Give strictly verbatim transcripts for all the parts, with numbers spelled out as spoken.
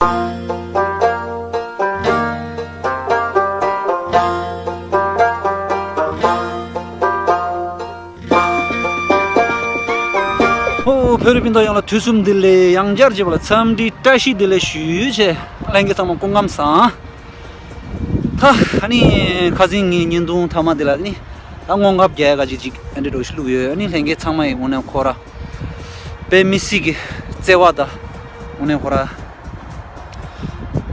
ཨོ། བོད་རིགས་སྤུན་ཟླ་ཡོངས་ལ་དུས་གསུམ་བདེ་ལེགས། ཡང་བསྐྱར་བྱས་པ་ལ་འཚམས་འདྲི་བཀྲ་ཤིས་བདེ་ལེགས་ཞུ་ཆེད། ལྷན་རྒྱས་ཚང་མ་སྐུ་ཁམས་བཟང་། ད་ཨ་ནི་ཁ་སང་ངའི་བརྙན་ཐུང་མཐའ་མ་དེ་ལ་ཨ་ནི་ད་སྔོན་ཁབ་རྒྱག་ཡ་ག་ཅིག་ཅིག་ཨ་འདྲ་འདྲ་བོ་ཞིག་བླུགས་ཡོད། ཨ་ནི་ལྷན་རྒྱས་ཚང་མ་ཡི་ངོས་ནས་ཁོ་ར་དཔེ་མི་སྲིད་ཀྱི་བརྩེ་བ་དང་། དངོས་གནས་ཁོ་ར་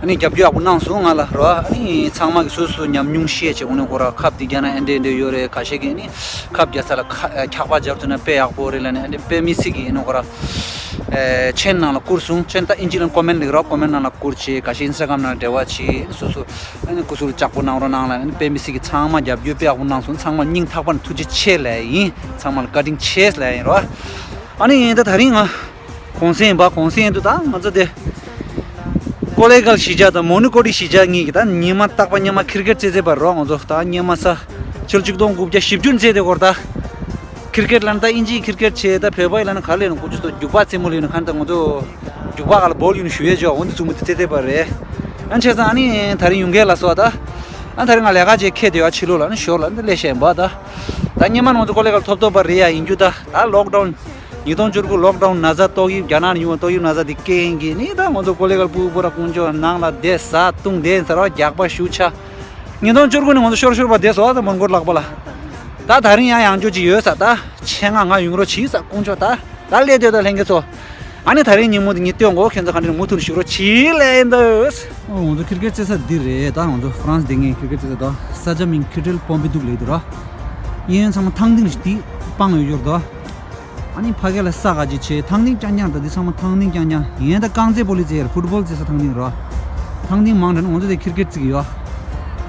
ཨ་ནི་རྒྱབ་སྐྱོར་ཡག་པོ་གནང་སོང་ང་ལ་རོ། ཨ་ནི་ཚང་མ་གི་སོ་སོ་ཉམས་མྱོང་བཤད་བྱས། དངོས་གནས་ཁོ་ར་ཁབ་འདི་རྒྱག་ན་ཨེ་འདྲས་ཨེ་འདྲས་ཡོད་རེད། ཁ་ཤས་ཀྱིས་ཨ་ནི་ཁབ་རྒྱག་ས་ལ་ཁ་འཁྱག་པ་རྒྱབ་ཐུབ་ན་དཔེ་ཡག་པོ་རེད་ལབ་ནས། ཨ་ནི་དཔེ་མི་སྲིད་ཀྱི་ཨ་ནི་ཁོ་ར་ཨེ་མཆན་ནང་ལ་བསྐུར་སོང་། མཆན་ད་ཨིན་ཇི་ལ་ཀོ་མེན་ལབ་ཀྱི་རོ། ཀོ་མེན་ནང་ལ་བསྐུར་བྱས། ཁ་ཤས་ཨིན་སི་ཊ་གྷ་རམ་ནང་འབྲེལ་བ་བྱས། སོ་སོ་ཨ་ནི་སྐུ་གཟུགས་ལ་ལྕགས་པོ་གནང་རོགས་གནང་ལབ། ཨ་ནི་དཔེ་མི་སྲིད་ཀྱི་ཚང་མ་རྒྱབ་སྐྱོར་དཔེ་ཡག་པོ་གནང་སོང་། ཚང་མ་སྙིང་ཐག་པ་ནས་ཐུགས་རྗེ་ཆེ་ལབ་ཡིན། ཚང་མ་ལ་བཀའ་དྲིན་ཆེ་ལབ་ཡིན་རོ། ཨ་ནི་ད་ད་རིང་ང་གུང་སེང་ཡིན་པ། གུང་སེང་ཡིན་དུས་ད་ང་ཚོ་དེ་ཀོ་ལེ་གལ་གཞིས་ཆགས་དང་མོ་ནི་ཀོ་ཊི་གཞིས་ཆགས་གཉིས་ཀྱིས་ད་ཉི་མ་རྟག་པ་སྔོན་མ་ཁིར་ཀེཊ་རྩེད་རྩེད་པ་རོ། ང་ཚོ་ད་སྔོན་མ་ས་ཕྱི་ལོ་ཆིག་སྟོང་དགུ་བརྒྱ་བཞི་བཅུ་ནས་རྩེད་དེ་སྐོར་ད། ཁིར་ཀེཊ་ལབ་ན་ད་ཨིན་ཇིའི་ཁིར་ཀེཊ་བྱས། ད་བོད་པ་ཡིས་ལབ་ན་ག་རེ་ལབ་ན། ཁོ་ཚོས་ད་རྒྱུག་པ་རྩེད་མོ་ལབ་ན། ཁ་ནི་ད་ང་ཚོ་རྒྱུག་པ་སྒང་ལ་བོལ་ཡོད་ན་ཞུ་ཡས་ཅོ། འོ་འདི་ཚོ་མོ་དེ་རྩེད་རྩེད་པ་རེད། ཨ་བྱས་ཙང་ཨ་ནི་ད་རིང་ཡོང་གི་ལབ་སོང་ད། ཨ་ད་རིང་ང་ལས་ཀ་བྱེད་ཁེལ་བསྡད་ཡོད། ཕྱི་ལོགས་ལ་ཨ་ནི་ཞོར་ལ་ཨ་ནི་སླེབས་བྱས་ཡིན་པ་ད། ད་སྔོན་མ་ང་ཚོ་ཀོ་ལེ་གལ་ཐོབ་ཐོབ་པ་རེད་ཡ། ཡིན་རྒྱུ་ད། ད་ལོག་ཌའུན་ཉིས་སྟོང་བཅུ་དགུ་ལོག་ཌའུན་ན་ཚ། ཏོག་དབྱིབས་རྒྱ་ནག་ནས་ཡོང་བ་ཏོག་དབྱིབས་ན་ཚ་འདི་རྐྱེན་གྱིས་ནི་ད་ང་ཚོ་ཀོ་ལེ་གལ་ཕྲུ་གུ་པོ་ར་དཀོན་མཆོག་ནང་ལ་བསྡད་ཟ་བཏུང་བསྡད་ཟེར་བ་རྒྱག་པ་ཞུ་ཆ། ཉིས་སྟོང་བཅུ་དགུ་ནས་ང་ཚོ་ཤོར་ཤོར་བ་བསྡད་སོང་ད་མོན་གྷོ་ལག་པ་ལ། ད་ད་རིང་ཡང་ཡང་འཇོག་ཅིག་ཡོད་ས། ད་ཆེད་མངགས་ང་ཡོང་རོགས་གྱིས་ས་དཀོན་མཆོག་ད། ད་སླེབས་བསྡད་ད་ལྷན་རྒྱས་ཚོ། ཨ་ནི་ད་རིང་ཉིན་མོ་འདི་ཉིད་སྟོན་གོ། ཁྱེད་ཚོ་ག་འདྲ་མུ་མཐུད་ནས་བཞུགས་རོགས་གྱིས་ལབ་ཡིན་ད། ཨོ་ང་ཚོ་ཁིར་ཀེཊ་རྩེད་ས་འདི་རེད། ད་ང་ཚོ་ཧྥ་རན་སི་སྡོད་མཁན་ཁིར་ཀེཊ་རྩེད་ས་ད་ས་ཆ་མིང་ཁི་ཊེལ་པོམ་པི་དུ་ལབ་འདུག་ར། གཡས་གཡོན་ཚང་མ་ཐང་སྟེང་རེད། འདི་སྤང་ཡོད་ཡོད་རེད་ད། ཨ་ནི་ཕ་གི་ལ་ས་ག་ཅིག་བྱས། ཐང་སྟེང་རྐྱང་རྐྱང་ད། འདི་ཚང་མ་ཐང་སྟེང་རྐྱང་རྐྱང་ཡིན། ད་རྐང་རྩེད་སྤོ་ལོ་རྩེད་ཡ་རེད། ཕུཊ་བོལ་རྩེད་ས་ཐང་སྟེང་རེད། ཐང་སྟེང་མང་དྲགས་ན་ང་ཚོ་དེ་ཁིར་ཀེཊ་རྩེ་གི་ཡོད།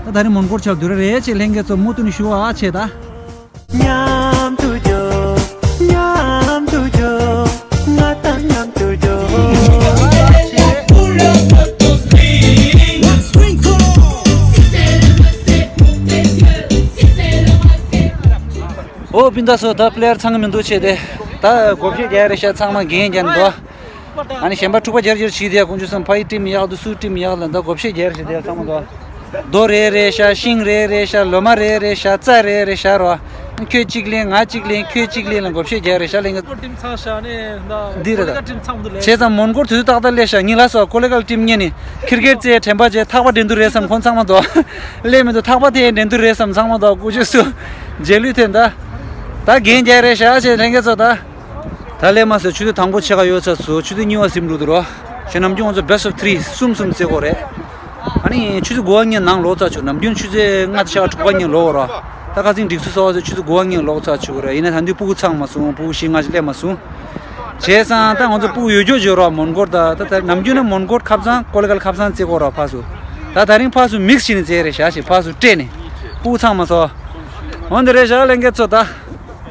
ད་ད་རིང་མོན་གྷོར་ཆ་ལ་སྡོད་ར་རེད་བྱས། ལྷན་རྒྱས་ཚོ་མུ་མཐུད་ནས་བཞུགས་ཨ་བྱས་ད། མཉམ་དུ་རྒྱུག་མཉམ་དུ་རྒྱུག་ང་དང་མཉམ་དུ་རྒྱུག་ཨོ་སྤུན་ཟླ་ཚོ། ད་པི་ལེ་ཡར་ཚང་གི་མི་འདུག་བྱས་ཏེ། ད་བགོ་བཤའ་རྒྱག་རེད་ཤག་ཚང་མ་འགན་རྒྱག་འདུག་ཨ་ནི་གཞན་པ་འཁྲུག་པ་རྒྱག་རྒྱག་བྱས་ཏེ། དཀོན་མཆོག་གསུམ། ཕ་ཡི་ཊིམ་ཡག་འདུག་སུའི་ཊིམ་ཡག་ལ་ད་བགོ་བཤའ་རྒྱག་རེད་ཤག་དེ་ཚང་མ་འདུག་རྡོ་རེ་རེད་ཤག་ཤིང་རེ་རེད་ཤག་ལོ་མ་རེ་རེད་ཤག་རྩྭ་རེ་རེད་ཤག་རོ། ཁྱོད་གཅིག་ལེན། ང་གཅིག་ལེན། ཁྱོད་གཅིག་ལེན་ལ་བགོ་བཤའ་རྒྱག་རེད་ཤག་ལྷན་རྒྱས། ཊིམ་ཚང་ཤག་ནས་ད། འདི་རེད་ད། ཀོ་ལེ་གལ་ཊིམ་ཚང་མི་འདུག་ལས། བྱས་ཙང་མོན་གྷོར་དུས་ཚོད་ཏག་ཏག་སླེབས་ཤག་ངས་ལབ་སོང་། ཀོ་ལེ་གལ་ཊིམ་གཉིས་ནི་ཁིར་ཀེཊ་རྩེ་དྲན་པ་བྱས། ཐག་པ་འགྲན་བསྡུར་རེད་བསམ། ཁོང་ཚང་མ་འདུག་སླེབས་མི་འདུག་ཐག་པ་འཐེན་འགྲན་བསྡུར་རེད་བསམ། ཚང་མ་འདུག་དཀོན་མཆོག་གསུམ། རྗེས་ལུས་ཐོན་ད། ད་འགན་རྒྱག་རེད་ཤག་བྱས་ལྷན་རྒྱས་ཚོ་ད། ད་སླེབས་མ་སོང་། ཆུ་ཚོད་དང་པོ་ཕྱེད་ཀ་ཡོལ་ཚར་སོང་། ཆུ་ཚོད་གཉིས་པ་ཟིན་འགྲོ་འདུག་རོ། ཁྱོད་ནམ་རྒྱུན་ང་ཚོ་best of three གསུམ་གསུམ་རྩེ་གོ་རེད། ཨ་ནི་ཆུ་ཚོད་དགུ་པ་གཉིས་ནང་ལོག་ཚར་བྱུང་། ནམ་རྒྱུན་ཆུ་ཚོད་ལྔ་དང་ཕྱེད་ཀ་དྲུག་པ་གཉིས་ལོག་རོ། ད་ཁ་སང་སྒྲིག་འཛུགས་སོགས་ཚོ་ཆུ་ཚོད་དགུ་པ་གཉིས་ལོག་ཚར་བྱུང་རེད། ཡིན་ན་ད་དུང་ཕྲུ་གུ་ཚང་མ་སོང་། ཕྲུ་གུ་བཞི་ལྔ་ཞིག་སླེབས་མ་སོང་། བྱས་ཙང་ད་ང་ཚོ་ཕྲུ་གུ་ཡོད་རྒྱུ་ཡོད་རོ། མོན་གྷོར་ད། ད་ད་ནམ་རྒྱུན་ན་མོན་གྷོར་ཁ་སང་ཀོ་ལེ་གལ་ཁ་སང་རྩེ་གོ་རོ། ཕར་ཚུར། ད་ད་རིང་ཕར་ཚུར་མིག་སི་བྱས་ནས་རྩེ་རེད་ཤག་ཕར་ཚུར་སྤྲད་ནས། ཕྲུ་གུ་ཚང་མ་སོང་། འོ་འདི་རེད་ཤག་ལྷན་རྒྱས་ཚོ་ད།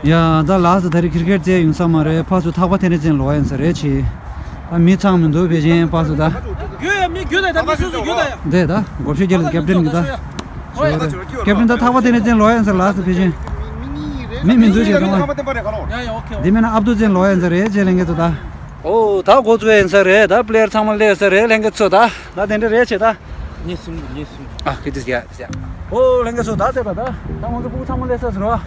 ཡ་ད་ལགས་སོ། ད་རེས་ཁིར་ཀེཊ་རྩེ་ཡོང་ས་མ་རེད། ཕར་ཚུར་ཐག་པ་འཐེན་རེས་ཅན་ལོག་ཡིན་ས་རེད་ཆེ། ཨ་མི་ཚང་མི་འདུག་ཕལ་ཆེར་ཕར་ཚུར་ད། རྒྱུ་ཡ་མི་རྒྱུ་ད་ཡ། ད་མི་སུ་སུ་རྒྱུ་ད་ཡ། འདི་ད་བགོ་བཤའ་རྒྱག་ལ་ཀེབ་ཏན་གྱི་ད། ཡ་ཡ་ཨོ་ཁེ། ཀེབ་ཏན་ད་ཐག་པ་འཐེན་རེས་ཅན་ལོག་ཡིན་ས་ལགས་སོ་ཕལ་ཆེར། མི་མི་འདུག་ཅེས་ད། ཡ་ཡ་ཨོ་ཁེ། འདི་མིན་ན་ཨབ་ཏུ་ཅན་ལོག་ཡིན་ས་རེད་ཆེ་ལྷན་རྒྱས་ཚོ་ད། ཨོ་ད་འགོ་བཙུགས་ཡིན་ས་རེད། ད་པི་ལེ་ཡར་ཚང་མ་སླེབས་ས་རེད་ལྷན་རྒྱས་ཚོ་ད། ད་དེ་འདྲ་རེད་ཆེ་ད། ཉེ་སུམ་ཉེ་སུམ། ཨ་ཁི་ཏིས་ཡ་ཡ། ཨོ་ལྷན་རྒྱས་ཚོ་ད་དེ་ད་ད་ད་ང་ཚོ་ཕྲུ་གུ་ཚང་མ་སླེབས་ས་ཟེར་བ།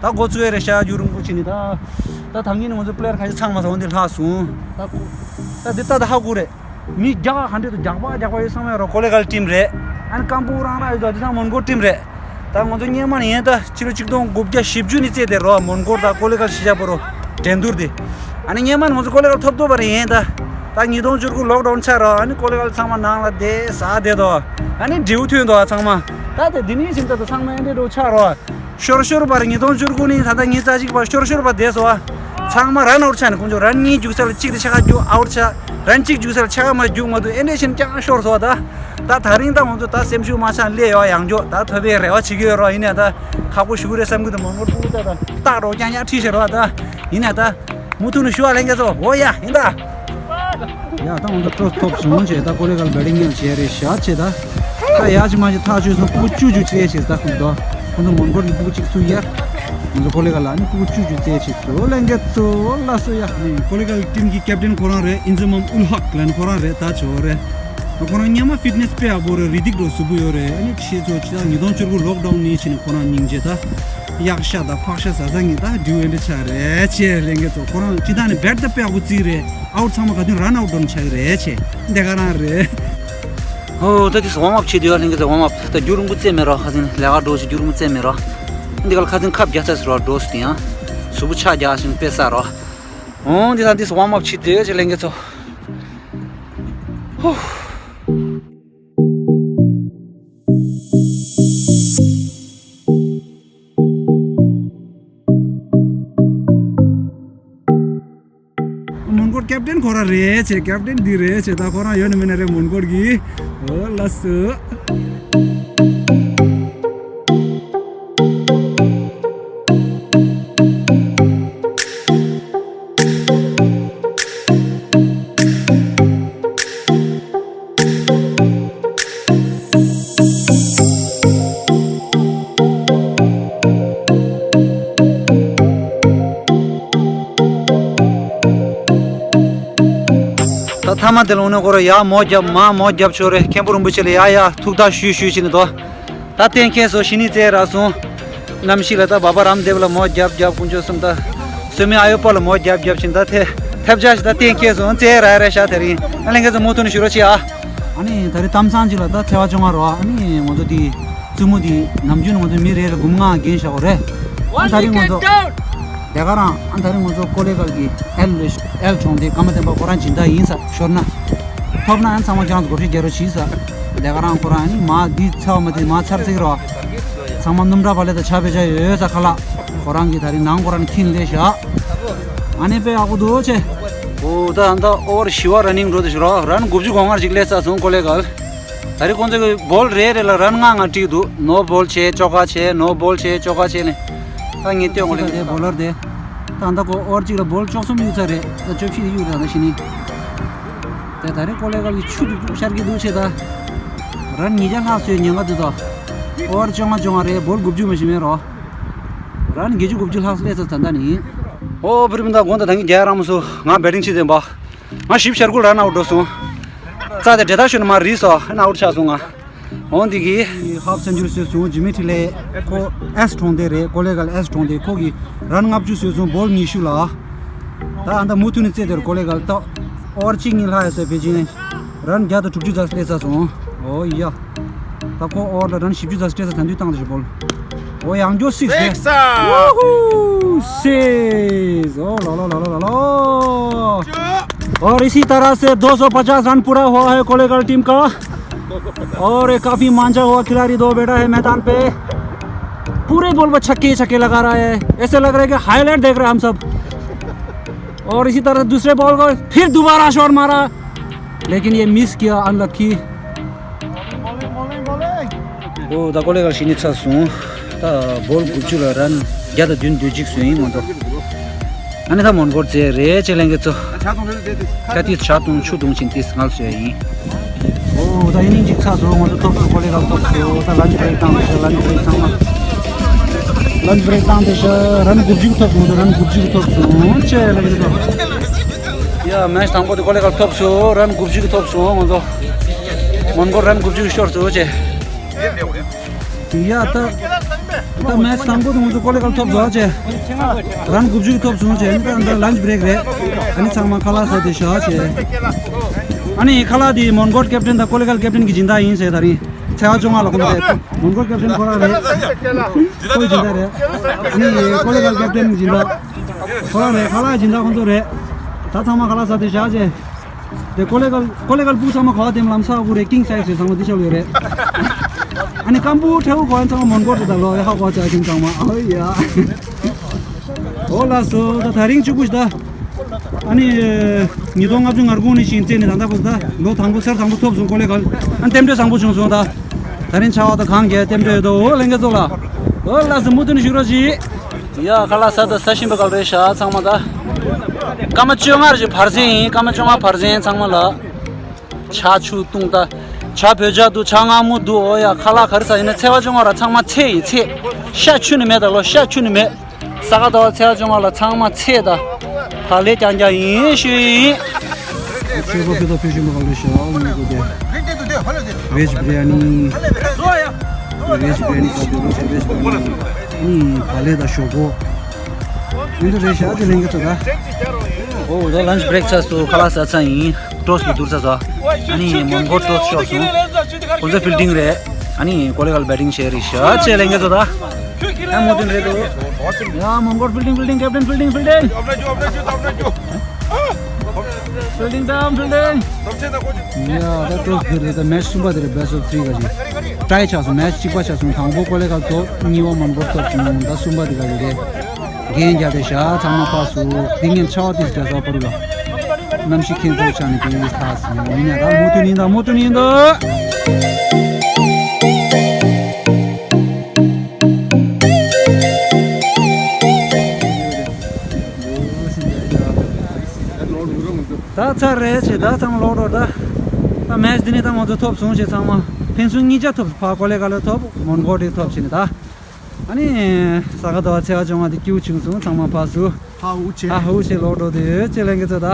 ད་འགོ་བཙུགས་ཡ་རེད་ཤག་རྒྱུན་རིང་པོ་ཕྱིན་ནི་ད། ད་ད་ངས་ནི་ང་ཚོ་པི་ལེ་ཡར་ཁ་ཤས་ཚང་མ་ཟ་འོང་དེ་ལྷག་སོང་། ད་ཁོ་ད་འདི་ད་ད་ཧ་གོ་རེད། མི་རྒྱག་ག་འདྲས་འདུག་རྒྱག་པ་རྒྱག་པ་ཡོད་བསམ་ཡ་རོ། ཀོ་ལེ་གལ་ཊིམ་རེད། ཨ་ནི་རྐང་སྤོལ་རང་རང་ཡོད་དོ། དེ་ཚང་མོན་གྷོ་ཊིམ་རེད། ད་ང་ཚོ་སྔོན་མ་ནས་ཡིན་ད་ཕྱི་ལོ་ཆིག་སྟོང་དགུ་བརྒྱ་བཞི་བཅུ་ནས་རྩེད་དེ་རོ། མོན་གྷོ་ད་ཀོ་ལེ་གལ་གཞིས་ཆགས་པོ་རོ། འགྲན་བསྡུར་དེ། ཨ་ནི་སྔོན་མ་ནས་ང་ཚོ་ཀོ་ལེ་གལ་ཐོབ་ཐོབ་པ་རེད་ཡིན་ད། ད་ཉིས་སྟོང་བཅུ་དགུ་ལོག་ཌའུན་ཆགས་རོ། ཨ་ནི་ཀོ་ལེ་གལ་ཚང་མ་ནང་ལ་བསྡད་ཟ་བསྡད་དོ། ཨ་ནི་འབྲས་བུ་ཐོན་དོ་ཚང་མ། ད་དེ་འདི་ནས་བྱིན་ད་ད་ཚང་མ་ཨེ་འདྲས་འགྲོ་ཆགས་རོ། ཤོར་ཤོར་བར་ཉིས་སྟོང་བཅུ་དགུ་ནས་ད་ལྟ་ཉིས་རྩ་གཅིག་བར་ཤོར་ཤོར་བར་བསྡད་སོང་བ། ཚང་མ་རན་ཨའུཊ་ཆགས་ནས་དཀོན་མཆོག་རན་གཉིས་རྒྱུག་ས་ལ་གཅིག་དེ་ཆ་ག་རྒྱུག་ཨའུཊ་ཆགས། རན་གཅིག་རྒྱུག་ས་ལ་ཆ་ག་མ་རྒྱུག་མ་ཐུབ། ཨེ་འདྲས་ཕྱིན་རྐྱང་ཤོར་སོང་བ་ད། ད་ད་རིང་ད་ང་ཚོ་ད་སེམས་ཤུགས་མ་ཆག་སླེབས་ཡོད། ཡང་འཇོག་ད་ཐོབ་པའི་རེ་བ་བྱེད་ཀྱི་ཡོད་རོགས། ཡིན་ནའི་ད་ཁག་པོ་ཞུ་གི་རེད་བསམ་གི་འདུག་མོན་གྷོ་ཕྲུ་གུ་ད་ད་སྟག་རོ་རྐྱང་རྐྱང་ཁྲིད་ཤེས་རོགས་ད། ཡིན་ནའི་ད། མུ་མཐུད་ནས་ཞུ་བ་ལྷན་རྒྱས་ཚོ། འོ་ཡ་ཡིན་ད། ཡ་ད་ང་ཚོ་ཀྲོས་ཐོབ་སོང་བྱས། ད་ཀོ་ལེ་གལ་བེ་ཊིང་ཉལ་བྱས་རེད་ཤག་བྱས་ད། ད་ཡ་ཅི་མ་ཅི་ཐག་ཆོད་སོང་། ཕྲུ་གུ་བཅུ་བཅུ་རྩེ་བྱས་ད་ཁུག་ད། ཁོ་ཚོ་མོན་གྷོ་གི་ཕྲུ་གུ་གཅིག་ཚུད་ཡ། ང་ཚོ་ཀོ་ལེ་གལ་ལ་ནི་ཕྲུ་གུ་བཅུ་བཅུ་རྩེ་བྱས་སོང་ལྷན་རྒྱས་ཚོ། ལགས་སོ་ཡ། ནི་ཀོ་ལེ་གལ་ཊིམ་གི་ཀེབ་ཏན་ཁོ་རང་རེད། ཨིན་ཛི་མམ་ཨུལ་ཧག་ལབ་ནི་ཁོ་རང་རེད། ད་ཆོ་རེད། ཁོ་རང་སྔོན་མ་ཕིཊ་ནེས་དཔེ་ཡག་པོ་རེད། རི་དིག་འགྲོ་གཟུགས་པོ་ཡོད་རེད། ཨ་ནི་ཁྱེད་ཚོ་ཅི་ད་ཉིས་སྟོང་བཅུ་དགུ་ལོག་ཌའུན་ནས་ཕྱིན་ནས་ཁོ་རང་སྙིང་རྗེ་ད་གཡག་ཤ་དང་ཕག་ཤ་ཟ་ཟ་ངེས་ད་འབྲི་འོས་འདྲ་ཆགས་རེད་ཅེས་ལྷན་རྒྱས་ཚོ། ཁོ་རང་ཅི་ད་ནི་བེད་ད་དཔེ་ཡག་པོ་བརྩིས་རེད། ཨའུཊ་ཚང་མ་ག་དུས་རན་ཨའུཊ་འགྲོ་ནས་ཆགས་ཀྱི་རེད་ཅེས་འདི་ག་རང་རེད། ཨོ་ད་དུས་སུ་ཝརམ་ཨབ་བྱེད་དུས་ལྷན་རྒྱས་ཚོ། ཝརམ་ཨབ་ད་རྒྱུན་རིང་པོ་རྩེ་མེད་རོགས། ཁ་སང་ལས་ཀ་འགྲོ་ཞིག་རྒྱུན་རིང་པོ་རྩེ་མེད་རོགས། འདི་ག་ལ་ཁ་སང་ཁབ་རྒྱག་ཚར་སོང་རོགས། འགྲོ་སོང་དེ་ཡང་གཟུགས་པོ་ཆག་རྒྱག་བཞིན་དཔེ་ཟ་རོགས། འོང་འདི་དང་འདི་སུ་ཝརམ་ཨབ་བྱེད་དེ་ཅི་ལེན་གྱི་ཚོ། ཧུ། མོན་གྷོ་ཀེབ་ཊན་ཁོ་རང་རེད་ཅེ། ཀེབ་ཊན་འདི་རེད་ཅེ། ད་ཁོ་རང་ཡོད་ནི་མིན་ན་རེད་མོན་གྷོ་གི། ཨོ་ལགས་སོ། ད་ཐ་མ་དེ་ལ་འོ་ན་ཁོ་རང་ཡར་མོ་རྒྱབ་མར་མོ་རྒྱབ་ཆོག་རེད། མཁན་པོ་རིན་པོ་ཆེ་ལ་ཡར་ཡར་ཐུགས་ཐག་ཞུས་ཞུས་བྱས་ནས་དོ། ད་གཏན་འཁེལ་སོང་། ཞི་ནི་བཙལ་རག་སོང་། གནམ་གཤིས་ལ་ད་བ་བ་རམ་དེབ་ལ་མོ་རྒྱབ་རྒྱབ། དཀོན་མཆོག་གསུམ་ད་སོ་མའི་ཨ་ཡོ་པ་ལ་མོ་རྒྱབ་རྒྱབ་བྱས་ནས་ད་ཐེ་ཐེབས་ཆག་ཞིག་ད་གཏན་འཁེལ་སོང་། བཙལ་རག་རེད་ཤག་དེ་རིང་། ཨ་ལེ་ངེད་ཚོ་མུ་མཐུད་ནས་བཞུགས་རོགས་བྱེད་ཨ། ཨ་ནི་ད་རེས་གཏམ་བཟང་ཅིག་ལ་ད་ཚེས་པ་བཅོ་ལྔ་རོ། ཨ་ནི་ང་ཚོ་དེ་བཙུན་མོ་དེ་ནམ་རྒྱུན་ང་ཚོ་མི་རེ་རེ་འབུམ་ལྔ་འགན་བཞག་གོ་རེད། ཨ་ད་རེས་ང་ཚོ་དེ་ག་རང་ཨ་ད་རེས་ང་ཚོ་ཀོ་ལེ་གལ་གྱི་ཨེལ་ཨེལ་གྲོང་སྡེ་ཀརྨ་བསྟན་པ་ཁོ་རང་སྦྱིན་བདག་ཡིན་ས། ཤོར་ན་ཐོབ་ན་ཨ་ཚང་མ་ཁྱེད་རང་ཚོ་བགོ་བཤའ་རྒྱག་རོགས་བྱེད་ས། དེ་ག་རང་ཁོ་རང་ཨ་ནི་མ་དེ་ཚེས་པ་མ་དེ་མ་ཚར་ཚིག་རོ། ཚང་མ་སྣུམ་གྲྭ་པ་ལས་ད་ཆ་བེ་ཆ་ཡོད་ས་ཁ་ལག་ཁོ་རང་གི་ད་རེས་ནང་ཁོ་རང་ཁྱིན་ལས་བཞག་ཨ་ནི་དཔེ་ཡག་པོ་འདུག་ཅེ། ཨོ་ད་ཨ་ད་ཨོ་བར་ཞི་བ་ར་ནིང་འགྲོ་དུ་ཞུ་རོགས། རན་དགུ་བཅུ་གོ་ལྔ་ཅིག་སླེབས་ཚར་སོང་ཀོ་ལེ་གལ། ད་རེས་ཁོང་ཚོ་གི་བོལ་རེ་རེ་ལ་རན་ལྔ་ལྔ་བྲིས་འདུག་ནོ་བོལ་བྱས་ཅོ་ག་བྱས། ནོ་བོལ་བྱས་ཅོ་ག་བྱས་ནས་ད་ངས་ལྟོས་ངོ་ལེ། ད་དེ་བོ་ལར་དེ་ད་ཨ་ད་ཁོ་ཨོ་བར་གཅིག་ལ་བོལ་བཅུ་གསུམ་གཡུག་ཚར་རེད། ད་བཅུ་བཞི་གཡུག་རེད་ད་ཞི་ནི། དེ་ད་རེས་ཀོ་ལེ་གལ་གྱི་ཆུ་འདུག་ཤར་གྱི་འདུག་ཆེ་ད། རན་ཉིས་བརྒྱ་ལྷག་ཚོས་ཉེན་ཁ་འདུག་ད། ཨོ་བར་བཅོ་ལྔ་བཅོ་ལྔ་རེད། བོལ་དགུ་བཅུ་མ་ཞིག་མེད་རོ། རན་བརྒྱད་ཅུ་དགུ་བཅུ་ལྷག་སླེབས་ཚར་ད་ལྟ་ནི། ཨོ་བི་རི་མི་ད་དགོང་དག་ད་ངས་རྒྱལ་རང་མ་སུ་ང་བེ་ཏིང་བྱེད་དེ་འབའ། ང་ཞིབ་ཤར་ཁུལ་རན་ཨའུཊ་འགྲོ་སོང་། རྩ་དེ་འབྲེལ་ཐག་ཤོད་ནས་མར་རིལ་སོང་། རན་ཨའུཊ་ཆགས་སོང་ང་། འོང་འདི་གི། ཧབ་སེན་ཅུ་རི་བཟོས་སོང་། ཇི་མི་ཁྲི་ལེ། ཁོ་ཨེས་གྲོང་སྡེ་རེད། ཀོ་ལེ་གལ་ཨེས་གྲོང་སྡེ། ཁོ་གི་རན་ལྔ་བཅུ་བཟོས་སོང་། བོལ་ཉི་ཤུ་ལ། ད་ཨ་ད་མུ་མཐུད་ནས་རྩེ་དེར་ཀོ་ལེ་གལ་ད་ཨོ་བར་གཅིག་གཉིས་ལྷག་ཡོད་ས་ཕལ་ཆེར། རན་བརྒྱ་དང་དྲུག་ཅུ་ཙམ་སླེབས་ཚར་སོང་། ཨོ་ཡ། ད་ཁོ་ཨོ་བར་ལ་རན་བཞི་བཅུ་ཙམ་སྤྲད་ས་ད་དུས་བཏང་དེ་ཞུ་བོལ། ཨོ་ཡང་འགྱོ་སིགས་རེད། Six, sir. Woohoo! Six. Oh, ला, ला, ला, ला, ला, ला। और इसी तरह से दो सौ पचास रन पूरा हुआ है कोलेगल टीम का। और ये काफी मांझा हुआ खिलाड़ी दो बैठा है मैदान पे, पूरे बॉल पर छक्के ही छक्के लगा रहा है। ऐसे लग रहा है कि हाईलाइट देख रहे हैं हम सब। और इसी तरह दूसरे बॉल को फिर दोबारा शॉट मारा, लेकिन ये मिस किया, अनलकी। ཨོ་ད་ཀོ་ལེ་གལ་ཞི་ནི་ཚར་སོང་། ད་བོལ་དགུ་བཅུ་ལ་རན་བརྒྱ་དང་བདུན་བདུན་གཅིག་བཟོས་ཡིན་ང་ཚོ། ཨ་ནི་ད་མོན་གྷོར་རྩེ་རེད་ཅེ་ལེན་གི་ཚོ། ད་ཏིས་ཇ་བཏུང་ཆུ་བཏུང་ཕྱིན་ཏིས་ངལ་གསོ་ཡ་ཡིན། ཨོ་ད་ཨི་ནིང་གཅིག་ཚར་སོང་། ང་ཚོ་ཐོབ་སོང་། ཀོ་ལེ་གལ་ཐོབ་སོང་། ད་ལན་ཆི་བྷེ་རེག་བཏང་དེ་ཤ། ལན་ཆི་བྷེ་རེག་བཏང་དེ་ཤ། ལན་ཆི་བྷེ་རེག་བཏང་དེ་ཤ། རན་དགུ་བཅུ་ཐོབ་སོང་། ང་ཚོ་རན་དགུ་བཅུ་ཐོབ་སོང་ཅེ་ལེན་གི་ཚོ། ཡ་མེཆ་དང་པོ་དེ་ཀོ་ལེ་གལ་ཐོབ་སོང་། རན་དགུ་བཅུ་ཐོབ་སོང་། ང་ཚོ་མོན་གྷོ་རན་དགུ་བཅུ་ཤོར་སོང་ཅེ། ཡ་ད། ད་མེཆ་དང་པོ་དུ་ང་ཚོ་ཀོ་ལེ་གལ་ཐོབ་ཟོ་ཅེ། རན་དགུ་བཅུ་གི་ཐོབ་སོང་ཅེ། ཨ་ནི་ད་ལན་ཆི་བྷེ་རེག་རེད། ཨ་ནི་ཚང་མ་ཁ་ལག་ཟ་དེ་ཤ་ཅེ། ཨ་ནི་ཁ་ལག་དེ་མོན་གྷོ་ཀེབ་ཊན་དང་ཀོ་ལེ་གལ་ཀེབ་ཊན་གི་སྦྱིན་བདག་ཡིན་ཟེར། ད་རིང་ཚེས་པ་བཅོ་ལྔ་ལ་ཁོང་ཚོ་རེད། མོན་གྷོ་ཀེབ་ཊན་ཁོ་རང་རེད། ཁོའི་སྦྱིན་བདག་རེད། ཨ་ནི་ཀོ་ལེ་གལ་ཀེབ་ཊན་གི་སྦྱིན་བདག་ཁོ་རང་རེད། ཁ་ལག་སྦྱིན་བདག་ཁོང་ཚོ་རེད། ད་ཚང་མ་ཁ་ལག་ཟ་དེ་ཤ་ཅེ། དེ་ཀོ་ལེ་གལ་ཀོ་ལེ་གལ་སྤུ་ཚང་མ་ག་བ་དེམ་ལམ་ས་བུ་རེ་ཀིང་སའི་ཛི་ཚང་མ་དེ་ཆ་ལོས་རེད། ཨ་ནི་སྐམ་པོ་ཁྲེའུ་གོ་ཡན་ཚང་མ་མོན་གྷོ་དེ་ད་ལོ་ཡ་ཧ་གོ་ཅ་ཁྱིམ་ཚང་མ་ཨོ་ཡ། ཨོ་ལ་སོ་ད་ད་རིང་བཅུ་དགུ་ཞིག་ད། ཨ་ནི་ཉིས་སྟོང་ལྔ་བཅུ་ང་དགུ་ནས་ཤིང་རྩེ་ནས་ད་ལྟ་བར་ད་ལོ་དང་པོ་སར་དང་པོ་ཐོབ་སོང་ཀོ་ལེ་གལ། ཨ་ནི་རྟེན་འབྲེལ་བཟང་པོ་བྱུང་སོང་ད། ད་རིང་ཆར་པ་ད་གང་གས་རྟེན་འབྲེལ་ཡོད་དོ། ཨོ་ལེན་གེ་ཚོ་ལ། ཨོ་ལ་སོ་མུ་མཐུད་ནས་བཞུགས་རོགས་གྱིས། ཡ་ཁ་ལག་ཟ་ད་ཟ་བཞིན་པ་གལ་རེད་ཤག་ཚང་མ་ད། སྐར་མ་བཅོ་ལྔ་རེ་བར་ཟིན་ཡིན། སྐར་མ་བཅོ་ལྔ་བར་ཟིན་ཚང་མ་ལ། ཇ་ཆུ་བཏུང་ད། ཇ་བོད་ཇ་འདུག་ཇ་མངར་མོ་འདུག་ཨོ་ཡ་ཁ་ལག་ག་རེ་ཟ་ཡིན་ན་ཚེས་པ་བཅོ་ལྔ་ར་ཚང་མ་ཚེས་ཡིན་ཚེས། ཤ་ཆུ་ནི་མེད་ད་ལོ་ཤ་ཆུ་ནི་མེད། ས་ག་ཟླ་བ་ཚེས་པ་བཅོ་ལྔ་ལ་ཚང་མ་ཚེས་ད། ད་ལས་རྐྱང་རྐྱང་ཡིན་ཞུ་ཡིན། ཆོས་པ་ཕེ་ད་ཕེ་ཤུན་པ་ག་ལེ་ཤག་ཨོ་མི་གོ་དེ། Veg biryani. Veg biryani ཟ་དུས་རོ་ཆེ་veg biryani. ཨ་ནི་བག་ལེབ་དང་ཞོག་ཁོག་འདི་ཚོ་རེད་ཤག་ཅེ་ལེན་གི་ཚོ་ད། ཨོ་ད་lunch break ཚར་སོང་། ཁ་ལག་ཟ་ཚར་ཡིན། ཊོས་ཀྱི་བསྡུར་ཚར་སོང་། ཨ་ནི་མོན་གྷོ་ཊོས་ཤོར་སོང་། ཁོང་ཚོ་ཕིལ་ཌིང་རེད། ཨ་ནི་ཀོ་ལེ་གྷལ་བེ་ཊིང་བྱས་རེད་ཤག་ཅེ་ལེན་གི་ཚོ་ད། ཡ་མོ་ཏུན་རེད་དོ། ཡ་མོན་གྷོ་ཕིལ་ཌིང་ཕིལ་ཌིང་ཀེབ་ཊན་ཕིལ་ཌིང་ཕིལ་ཌིང་། ཕིལ་ཌིང་ཌའོན་ཕིལ་ཌིང་། ཡ་ད་ཊོས་འདི་རེད། ད་མེཆ་གསུམ་པ་དེ་རེད། best of three ག་ཅིག་ཊའི་ཆགས་སོང་། མེཆ་གཅིག་པ་ཆགས་སོང་། དང་པོ་ཀོ་ལེ་གྷལ་ཐོབ། གཉིས་པ་མོན་གྷོ་ཐོབ་སོང་། ད་གསུམ་པ་དེ་ག་རེད། རེད། རྒན་རྒྱ་དེ་ཤག་ཚང་མ་ཕར་སུ་དེ་ངན་ཆ་བ་དེ་རྒྱ་ས་པ་རུ་ལ། གནམ་གཤིས་ཁྱེད་ཚོ་ཆགས་ནས་དེ་ཡིན་ས་སི་ཡིན་ན་ད་མོ་ཏུན་ཡིན་ད། མོ་ཏུན་ཡིན་ད། ད་ཚར་རེད་ཅེ། ད་ཚང་མ་ལོག་འགྲོ་ད། ད་མེཆ་འདི་ནས་ད་ང་ཚོ་ཐོབ་སོང་ཅེ། ཚང་མ་ཕན་ཚུན་གཉིས་ཆ་ཐོབ། ཕར་ཀོ་ལེ་གྷལ་ལ་ཐོབ། མོན་གྷོ་དེ་ཐོབ་ཅེ་ནི་ད། ཨ་ནི་ས་ག་ཟླ་བ་ཚེས་པ་བཅོ་ལྔ་དེ་སྐྱིད་པོ་བྱུང་སོང་། ཚང་མ་ཕར་སུ་ཧ་ཧུ་ཆེ་ཧ་ཧུ་ཆེ་ལོག་འགྲོ་དུས་ཅེ་ལེན་གི་ཚོ་ད།